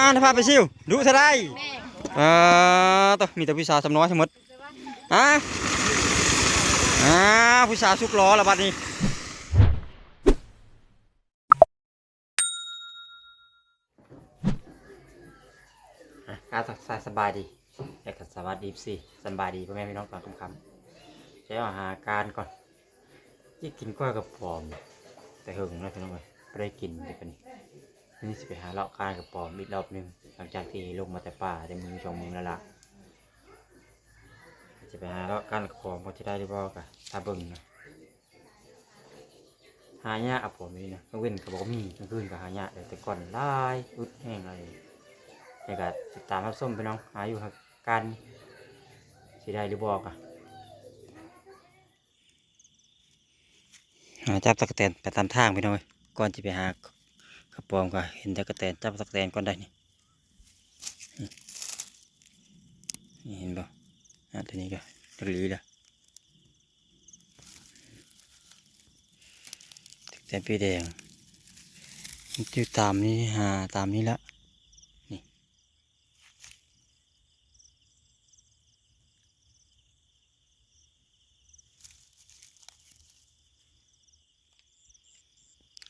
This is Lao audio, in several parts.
ອ່າ ພາໄປຊິວ ດຸເທົ່າໃດ? ແມ່ນ ອ່າ ໂຕ ມີແຕ່ຜູ້ສາວສ່ຳນ້ອຍທັງໝົດ. ອ່າ ອ່າ ຜູ້ສາວສຸກຫຼໍລະບັດນີ້. ອ່າ ທັກທາຍສະບາຍດີ ແລະກະສະຫວັດດີ ເອັຟຊີ ສະບາຍດີພໍ່ແມ່ພີ່ນ້ອງຕອນຄ່ຳໆ. ຈະຫາການກ່ອນ ຊິກິນກ້ອຍກະປອມ ແຕ່ເຫິງແລ້ວພີ່ນ້ອງເອີຍ ບໍ່ໄດ້ກິນເດ້ປານນີ້. ນີ້ຊິໄປຫາເລາະການກະປອມອີກລອບໜຶ່ງ ຫຼັງຈາກທີ່ລົງມາແຕ່ປ່າໄດ້ມື້ສອງມື້ແລ້ວລະ. ຈະໄປຫາເລາະການກະປອມວ່າຈະໄດ້ຫຼືບໍ່ ກະຖ້າເບິ່ງນະ. ຫາຍາກອະປອມນີ້ນະ ກາງເວັນກະບໍ່ມີ ກາງຄືນກະຫາຍາກເດ້ ແຕ່ກ່ອນຫຼາຍ ອຶດແຮງຫຼາຍ. ແລ້ວກະຕິດຕາມຮັບຊົມພີ່ນ້ອງ ຫາຢູ່ຫາການຊິໄດ້ຫຼືບໍ່ກະ ຫາຈັບຕັກກະແຕນໄປຕາມທາງພີ່ນ້ອງເອີຍ. ກ່ອນຊິໄປຫາກະປອມກະເຫັນຕັກກະແຕນ ຈັບຕັກກະແຕນກ່ອນໄດ້ນີ້. ນີ້ເຫັນບໍ່ ອ່າ ໂຕນີ້ກະຈັກຫຼີລະ ຕັກກະແຕນປີແດງ ມັນຢູ່ຕາມນີ້ ຫາຕາມນີ້ລະ ນີ້.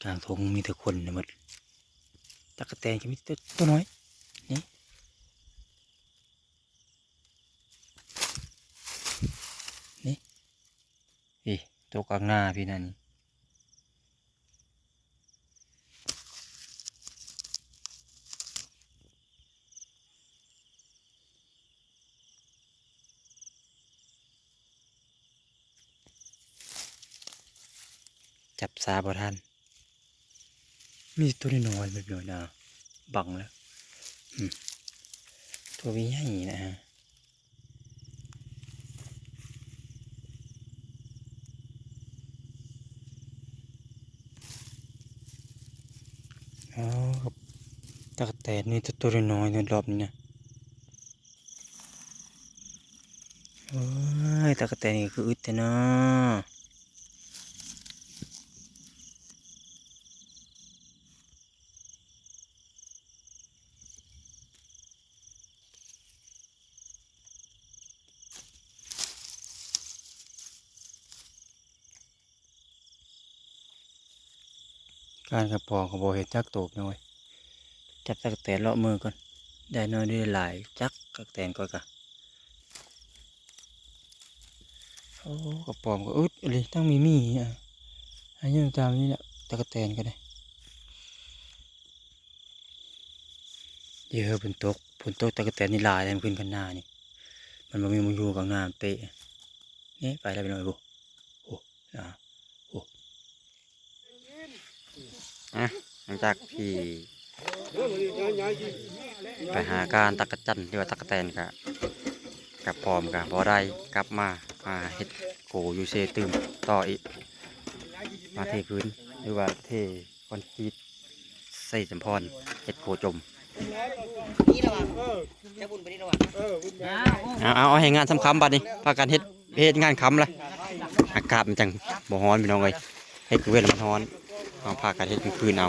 ກາງທົ່ງມີແຕ່ຄົນໄປໝົດ ຕັກກະແຕນກະມີແຕ່ໂຕນ້ອຍ ນີ້ ນີ້ ອີ ໂຕກາງນາພີ່ນັ້ນ. ຈັບສາບໍ່ທັນ ມີໂຕນ້ອຍໆ ແບບນ້ອຍນະ ບັງແລ້ວ ອືມ ໂຕໃຫຍ່ນະ. ອໍ ຕັກກະແຕນມີແຕ່ໂຕນ້ອຍໆ ໃນລອບນີ້ນະ. ໂອ້ຍ ຕັກກະແຕນນີ້ກະຄືອຶດແທ້ເນາະ. ການກະປອມກະບໍ່ເຫັນຈັກໂຕພີ່ນ້ອງເອີຍ. ຈັບຕັກກະແຕນເລາະມື້ກ່ອນ ໄດ້ໜ້ອຍໄດ້ຫຼາຍ ຈັກຕັກກະແຕນກ່ອນກະ. ໂອ້ ກະປອມກະອຶດອີ່ຫຼີ ທັງມີໝີ່ ອາ ອາຍຸຕາມນີ້ແຫຼະ ຕັກກະແຕນກະໄດ້. ເອີ ຝົນຕົກ ຝົນຕົກ ຕັກກະແຕນນີ້ຫຼາຍແລ້ວ ຂຶ້ນຂ້າງໜ້ານີ້ ມັນບໍ່ມີໝ່ອງຢູ່ ຂ້າງໜ້າມັນເປະ. ນີ້ໄປແລ້ວພີ່ນ້ອງເອີຍ ໂອ້ ນະ ໂອ້. ອ່ະ ຫຼັງຈາກທີ່ໄປຫາການຕັກກະຈັນ ຫຼືວ່າຕັກກະແຕນກະ ກະປອມກະບໍ່ໄດ້ ກັບມາ ມາເຮັດໂກຢູ່ເຊຕື່ມຕໍ່ອີກ ມາເທພື້ນ ຫຼືວ່າເທຄອນກຣີດໃສ່ສຳພອນ ເຮັດໂກຈົມ. ເອົາ ເອົາ ເອົາແຮງງານຊຳຄຳບາດນີ້ ພາກັນເຮັດ ເຮັດງານຄຳລະ ອາກາດມັນຈັ່ງບໍ່ຮ້ອນພີ່ນ້ອງເອີຍ. ເຮັດກາງເວັນມັນຮ້ອນ ເຮົາພາກັນເຮັດກາງຄືນເອົາ.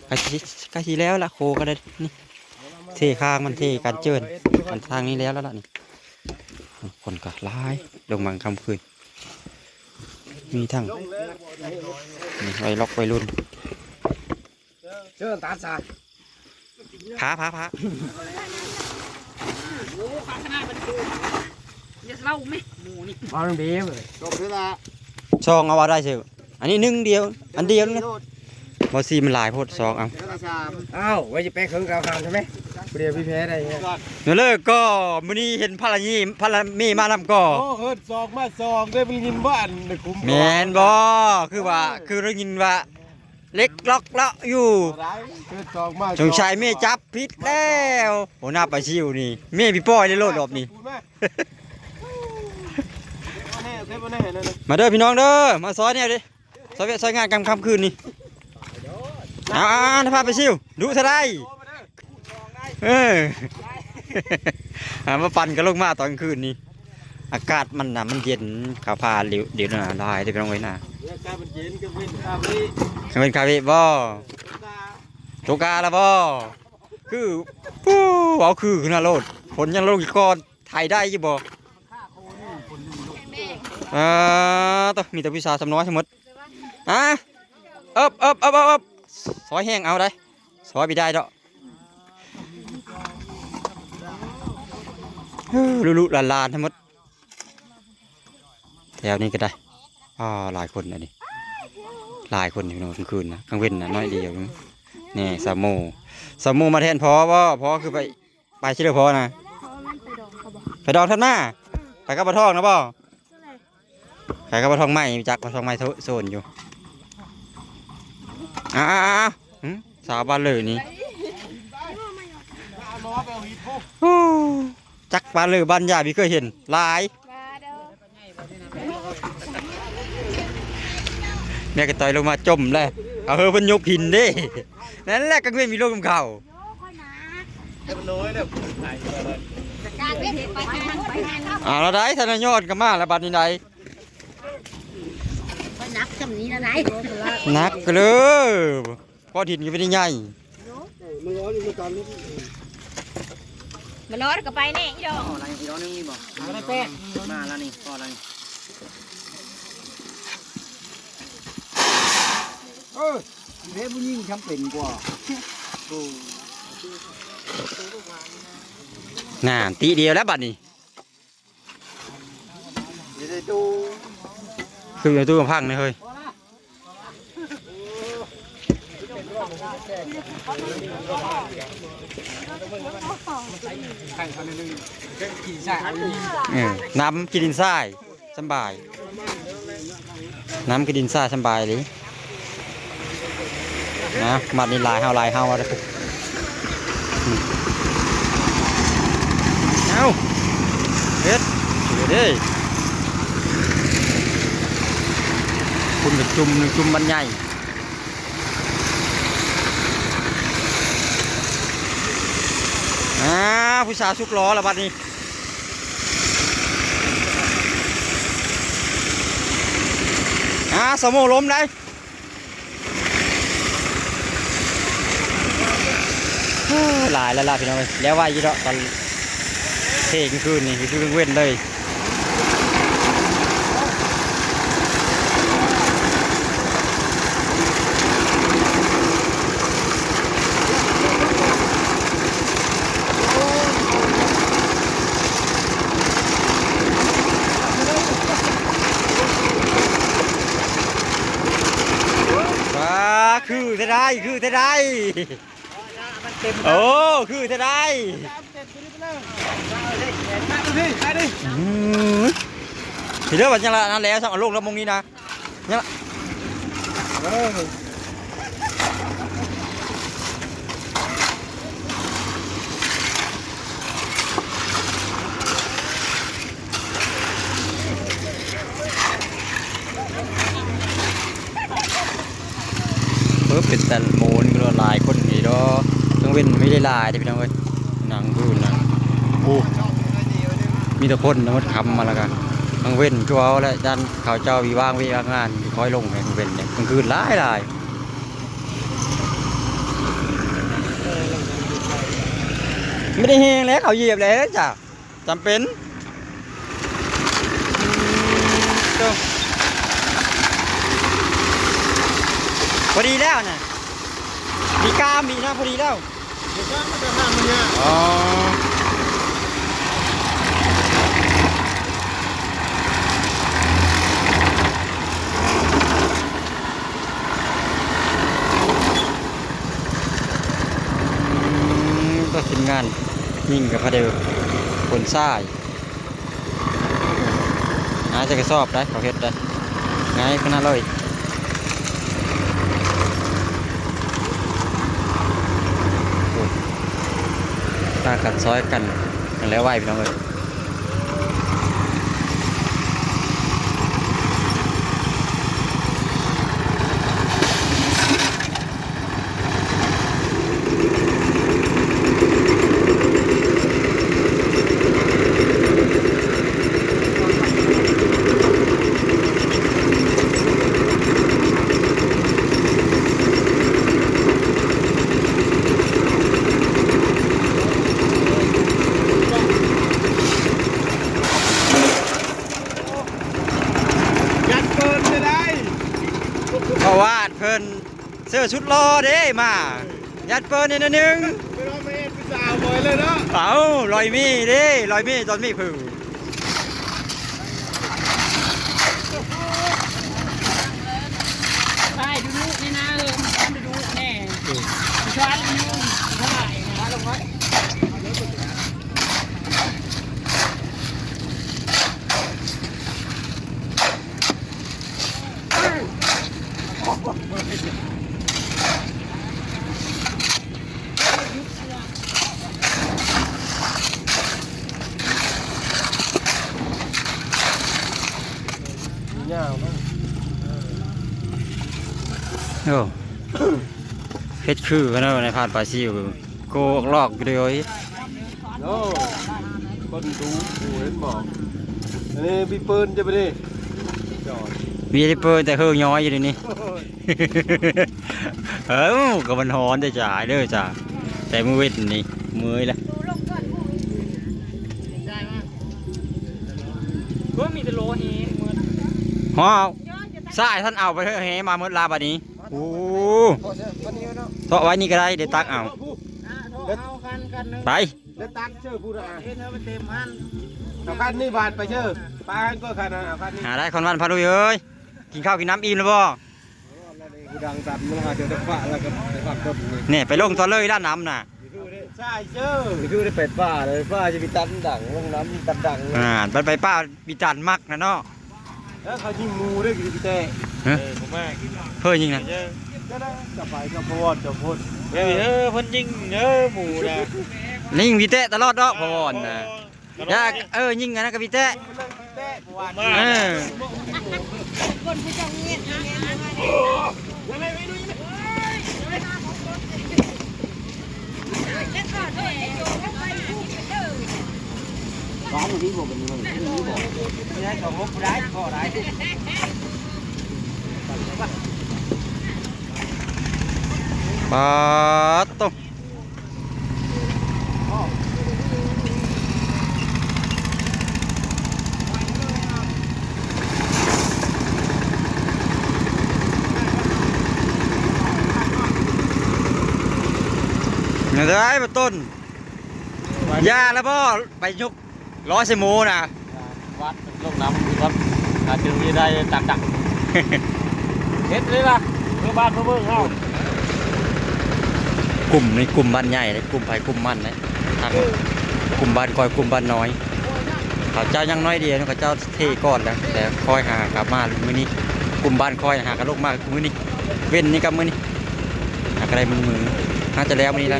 ກະຊິ ກະຊິແລ້ວລະ ໂຄກະໄດ້ນີ້ ເທຄາງມັນ ເທການເຈີນ ອັນທາງນີ້ແລ້ວລະນີ້. ຄົນກະຫຼາຍ ລົງມາກາງຄ່ຳຄືນ ມີທັງ ນີ້ ໄວລັອກໄວລຸ້ນ. ເຊີນຕາຊາ ພາ ພາ ພາ ໂອ້ ຂາຂະໜາດມັນໂຕ ຢ່າເລົ່າແມະໝູນີ້ ມາເດ້ເວີຍ ຈົບເລີຍລະ ຊ່ອງເອົາວ່າໄດ້ຊື່ ອັນນີ້ໜຶ່ງດຽວ ອັນດຽວນະ ບໍ່ ສີ່ມັນຫຼາຍໂພດ ຊ່ອງເອົາ ເຈົ້າລະສາມ ອ້າວ ໄວ້ຈະແປເຄິ່ງກາວທານໃຊ່ໄໝ ຜູ້ດຽວມີແພ້ໄດ້ ເລີກກໍມື້ນີ້ເຫັນພະລະເມ ພະລະເມມານຳກໍ ໂອ້ ເອີ້ນຊ່ອງມາຊ່ອງເດ້ ໄດ້ຍິນບໍ່ ອັນໃນຄຸ້ມ ແມ່ນບໍ່ ຄືວ່າ ຄືໄດ້ຍິນວ່າ ເຫຼັກລັອກເລາະຢູ່ ສງໄສແມ່ຈັບຜິດແລ້ວ ຫົວໜ້າປາຊິວນີ້ ແມ່ພີ່ປ້ອຍເລີຍໂລດລອບນີ້. ມາເດີພີ່ນ້ອງເດີ ມາຊ່ອຍແດ່ເດ້ ຊ່ອຍວຽກຊ່ອຍງານກາງຄ່ຳຄືນນີ້ ເອົາໆໆ ພາໄປຊິວ ດຸເທົ່າໃດ? ເອີ ອ່າ ມາປັ່ນກັນລົງມາຕອນກາງຄືນນີ້ ອາກາດມັນນະ ມັນເຢັນ ເຂົາພາຫຼຽວ ຫຼຽວນະ ຫຼາຍເດ້ພີ່ນ້ອງເອີຍນະ ອາກາດມັນເຢັນ ກາງເວັນຄາເວ ກາງເວັນຄາເວບໍ່? ຕົກກາລະບໍ່? ຄື ປູ້ ເວົ້າຄືຂຶ້ນມາໂລດ ຝົນຍັງລົງອີກກ່ອນ ໄຖໄດ້ຢູ່ບໍ່? ອ່າ ໂຕ ມີແຕ່ຜູ້ສາວສ່ຳນ້ອຍທັງໝົດ. ອ່າ ເອິບ ເອິບ ເອິບ ເອິບ ເອິບ ຊອຍແຮງເອົາໄດ໋ ຊອຍບໍ່ໄດ້ດອກ. ເອີ ລຸລຸຫຼານໆທັງໝົດ ແຖວນີ້ກໍໄດ້. ອ່າ ຫຼາຍຄົນອັນນີ້ ຫຼາຍຄົນຢູ່ເນາະ ກາງຄືນນະ ກາງເວັນນະນ້ອຍດຽວ. ນີ້ສາວໂມ ສາວໂມມາແທນພໍ່ບໍ່? ພໍ່ຄືໄປ ໄປຊິເດີພໍ່ນະ ເພາະວ່າມັນໄປດອງເຂົາບໍ່? ໄປດອງທ່ານມາ ໄປກັບພໍ່ທອງນະບໍ່? ໃຊ່ ໄປກັບພໍ່ທອງໃໝ່ ຈັກພໍ່ທອງໃໝ່ໂຊນຢູ່. ອ້າວ ຫຶ ສາວບ້ານເລີນີ້ ໂອ້ ຈັກບ້ານເລີບ້ານຢາ ບໍ່ເຄີຍເຫັນຫຼາຍ. ແມ່ກະຕ້ອຍລົງມາຈົມແຫຼະ ເອົາເຮີເພິ່ນຍົກຫີນເດ້. ນັ້ນແຫຼະ ກາງເວັນມີລົມນຳເຂົາ. ເອົາລະໄດ໋ ທ່ານນາຍອດກໍມາລະບັດນີ້ໄດ໋. ໜັກສ່ຳນີ້ລະໄດ໋ ໜັກເລີຍ. ກ້ອນຫີນກໍເປັນໃຫຍ່. ມາລ້ອນກໍໄປແນ່ອີດອກ. ອີກດອກໜຶ່ງມີບໍ່? ມາລະນີ້ ພໍລະນີ້. ເອີ ເດ້ຜູ້ຍິງຊ່ຳເປັນກວ່າ. ໂອ້ ນານ ຕິດຽວແລ້ວບັດນີ້. ຄືຢູ່ຕູ້ກຳພັງນີ້ເຮີ້ຍ. ເອີ ນຳກິນດິນຊາຍສຳບາຍ. ນຳກິນດິນຊາຍສຳບາຍເລີຍ. ນະ ມັດນີ້ຫຼາຍເຮົາ ຫຼາຍເຮົາວ່າ. ເອົ້າ ເຮັດ ເຮັດເດ້. ຄຸນກໍຈຸ່ມໜຶ່ງ ຈຸ່ມບັນໃຫຍ່. ອ່າ ຜູ້ສາວສຸກຫຼໍລະບັດນີ້. ອ່າ ສະໂມລົມໄດ໋. ຫຼາຍແລ້ວລະພີ່ນ້ອງເອີຍ ແລ້ວໄວຢູ່ດອກ ຕອນເທີ່ຍງຄືນນີ້ ຄືກາງເວັນເລີຍ. ວ້າ ຄືແທ້ໄດ໋ ຄືແທ້ໄດ໋. ໂອ້ ຄືແທ້ໄດ໋. ອືມ ຊິເດີ ວ່າຈັ່ງລະ ນັ້ນແຫຼະ ເອົາລົງລະມົງນີ້ນະ. ຍັງ ເອີ ເອີ ເປັນຕາມ່ວນ ກໍຫຼາຍຄົນດີດອກ. ກາງເວັນມີໄດ້ຫຼາຍເດ້ພີ່ນ້ອງເອີຍ. ນັ່ງຢູ່ ນັ່ງ ໂອ້ ມີແຕ່ຄົນໝົດຄ່ຳມາແລ້ວກະ ກາງເວັນຄືເວົ້າແຫຼະ ຢ້ານເຂົາເຈົ້າວິວາງວຽກວຽກງານ ຄ່ອຍລົງໃນກາງເວັນນີ້ ກາງຄືນຫຼາຍໆ. ບໍ່ໄດ້ແຮງແລ້ວ ເຂົາຢຽບແລ້ວຈ້າ ຈຳເປັນ. ອືມ ໂຕ ພໍດີແລ້ວນະ ມີກ້າມອີກນະ ພໍດີແລ້ວ. ບໍ່ກ້າມ ມັນຈະຫາມັນຍາກ. ອໍ ອືມ ກໍທີມງານຍິງກໍພໍໄດ້ຂົນຊາຍ. ຫາໃສ່ກະສອບໄດ້ ເຂົາເຮັດໄດ້ ງ່າຍຂະໜາດເລີຍ. ໂອ້ ພາກັນຊ່ອຍກັນ ແລ້ວໄວ ພີ່ນ້ອງເອີຍ. ໂ ປະຫວັດເພິ່ນເສື້ອສຸດຫຼໍ່ເດ້ມາ ຍັດເປີນນິດໜຶ່ງ ເປັນວ່າມາເຮັດຜູ້ສາວບໍ່ເລີຍເນາະ. ເອົ້າ ລອຍມີເດ້ ລອຍມີຕອນມີຜຶ່ງ ໃຊ່ ດຸໆ ນີ້ນະ ເອີ ມັນຮ້ອນດຸໆ ແນ່ ອືມ ຮ້ອນດຸໆ ເທົ່າໃດນະ ລົງໄວ້. ຍາວເນາະ ໂອ້ ເຮັດຄືກັນເນາະ ໃນພາດປາຊິວ ໂກອອກລອກຢູ່ເດີ. ໂອ້ ຄົນດຸຢູ່ ເຫັນບໍ່? ອັນນີ້ມີປືນຈະໄປນີ້ ມີແຕ່ປືນ ແຕ່ເຮີຍ້ອຍຢູ່ນີ້ ໂອ້ຍ ເອົ້າ ກໍມັນຮ້ອນເດ້ຈ້າ ເດີຈ້າ ແຕ່ມື້ເວັນນີ້ເມື່ອຍລະ ກໍມີແຕ່ໂລແຮງໝົດ ຮອດ ສາຍທ່ານເອົາໄປເຮີແຮງມາໝົດລະບາດນີ້. ໂອ້ ເທາະໄວ້ນີ້ກໍໄດ້ ໄດ້ຕັກເອົາ ໄປ ໄດ້ຕັກເຊີຜູ້ໃດ ເຮັດໃຫ້ມັນເຕັມຫັ້ນ ເອົາຄັນນີ້ບາດໄປເຊີ ປາຫັ້ນກໍຄັນນັ້ນ ເອົາຄັນນີ້ ຫາໄດ້ຄອນວັນພາລຸຍເອີຍ ກິນເຂົ້າກິນນ້ຳອີ່ມແລ້ວບໍ່? ຜູ້ດັງຕັນມັນຫາເຈົ້າແຕ່ປາແລ້ວກໍໄປພັກຄົນນີ້ ແນ່ ໄປລົງຕອນເລີຍລະນ້ຳນະ ໃຊ່ເຊີ ຄືໄດ້ໄປປ່າເລີຍ ປ່າຈະມີຕັນດັງ ລົງນ້ຳມີຕັນດັງ ອ່າ ບັດໄປປ່າມີຕັນມັກນະເນາະ. ເອີ ເຂົາຍິງໝູເດ້ ກິນແຕ່ ຮະ ເອີ ບໍ່ມາ ເພິ່ນຍິງນະ ເອີ ຈະໄດ້ ຈະໄປກັບພະວອນ ຈອມພົນ ເອີ ເອີ ເພິ່ນຍິງ ເອີ ໝູນະ ຍິງມີແຕະຕະຫຼອດເນາະ ພະວອນນະ ຢ່າ ເອີ ຍິງອັນນັ້ນກໍມີແຕະ ເອີ ຄົນຜູ້ເຈົ້າງຽດງຽດ ປາດໂຕ ແນວໃດບໍ່ຕົ້ນ ຢ່າລະບໍ່ ໄປຍົກລໍ້ໃສ່ໝູນະ ວັດລົງນ້ຳ ວັດ ຫາຈຶ່ງຈະໄດ້ຕັກໆ ເຮັດເລີຍລະ ເພື່ອບ້ານເພື່ອເມືອງເຮົາ ກຸ່ມນີ້ກຸ່ມບ້ານໃຫຍ່ເດ້ ກຸ່ມໃຜກຸ່ມມັນເດ້ ທາງກຸ່ມບ້ານຂ້ອຍ ກຸ່ມບ້ານນ້ອຍ ເຂົາເຈົ້າຍັງນ້ອຍດຽວ ເຂົາເຈົ້າເທກ່ອນແລ້ວ ແຕ່ຂ້ອຍຫາກັບມາມື້ນີ້ ກຸ່ມບ້ານຂ້ອຍຫາກັນລົງມາມື້ນີ້ ເວັນນີ້ກັບມື້ນີ້ ຫາກໍໄດ້ມື້ ໜ້າຈະແລ້ວມື້ນີ້ລະ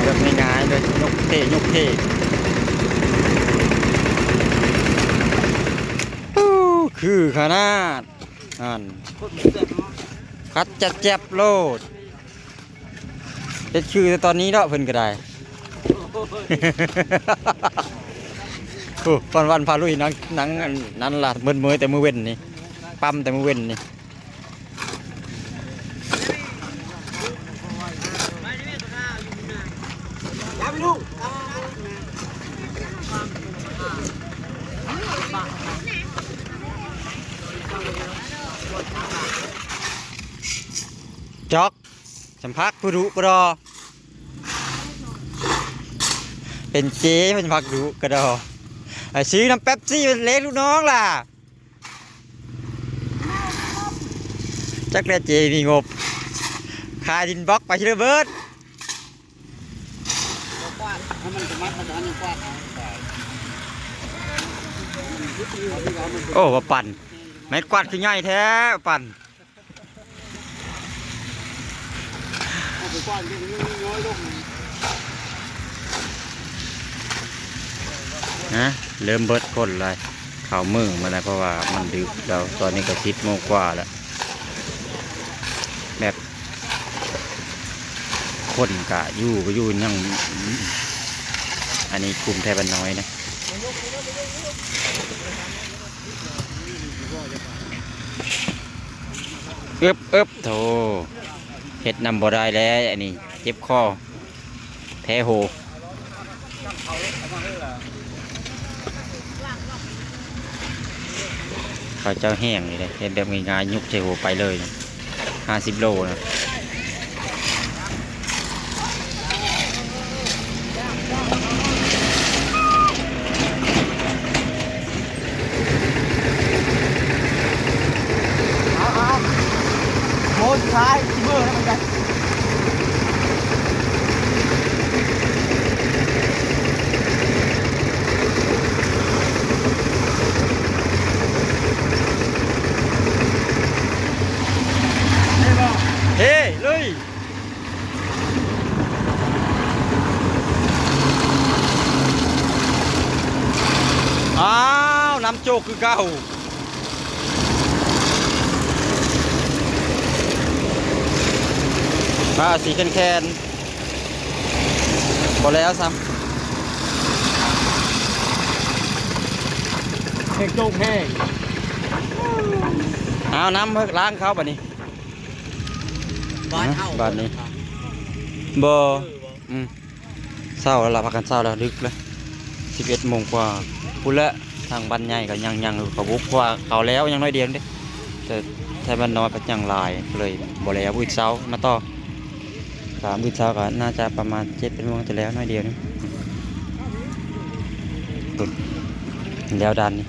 ແບບງ່າຍໆເລີຍ ຍົກເທ ຍົກເທ ໂອ້ ຄືຂະໜາດ ຫັ້ນ ຄັດແຈບໆໂລດ ເຮັດຄືແຕ່ຕອນນີ້ເນາະ ເພິ່ນກໍໄດ້ ໂອ້ ວັນໆ ພາລຸຍ ນັ່ງ ນັ່ງ ອັນນັ້ນລະ ເມີດເມີຍແຕ່ມື້ເວັນນີ້ ປ້ຳແຕ່ມື້ເວັນນີ້ ຈອກ ສຳຜັກຜູ້ດຸກະດໍ ເປັນເຈ ເປັນຜັກດຸກະດໍ ໄປຊື້ນ້ຳເປັບຊີເລັກລູກນ້ອງລະ ຈັກແລ້ວເຈມີງົບ ຂາຍດິນບລັອກໄປເທື່ອເບີດ ໂອ້ ວ່າປັ່ນ ໄມ້ກວາດຄືໃຫຍ່ແທ້ ວ່າປັ່ນ. ນະ ເລີ່ມເບິດຄົນລະ ເຂົ້າມື້ມາແລ້ວ ເພາະວ່າມັນດຶກແລ້ວ ຕອນນີ້ກໍສິບໂມງກວ່າແລ້ວ ແບບຄົນກະຢູ່ ກະຢູ່ຍັງ ອັນນີ້ກຸ່ມໄທບ້ານນ້ອຍນະ. ອຶບ ອຶບ ໂທ້ ເຮັດນຳບໍ່ໄດ້ແລ້ວ ອັນນີ້ເຈັບຄໍ ແພ້ໂຮ. ເຂົາເຈົ້າແຫ້ງນີ້ເດ້ ເຮັດແບບງ່າຍໆ ຍົກໃສ່ຫົວໄປເລີຍ ຫ້າສິບໂລນະ. ເອົາໆ ໂມສຸດທ້າຍຊິເມີແລ້ວເໝືອນກັນ. ເຮີ້ ລຸຍ! ອ້າວ ນ້ຳໂຈກຄືເກົ່າ. ອ່າ ສີແຄນໆ ບໍ່ແລ້ວຊ້ຳ ແຮງໂຈກແຮງ. ເອົານ້ຳລ້າງເຂົ້າບາດນີ້ ບາດເຮົາ ບາດນີ້ ບໍ່ ເອີ ບໍ່ ອືມ ເຊົ້າແລ້ວລະ ພາກັນເຊົ້າແລ້ວ ດຶກແລ້ວ ສິບເອັດໂມງກວ່າພຸ້ນແຫຼະ. ທາງບ້ານໃຫຍ່ກໍຍັງ ຍັງຢູ່ ເຂົາບຸກ ເພາະວ່າເຂົາແລ້ວຍັງໜ້ອຍດຽວເດ້ ແຕ່ໄທບ້ານນ້ອຍພັດຍັງຫຼາຍ ກໍເລີຍບໍ່ແລ້ວ. ມື້ອື່ນເຊົ້າມາຕໍ່ ຖ້າມື້ອື່ນເຊົ້າກໍໜ້າຈະປະມານເຈັດແປດໂມງ ຈະແລ້ວໜ້ອຍດຽວໜຶ່ງ. ແລ້ວດ້ານນີ້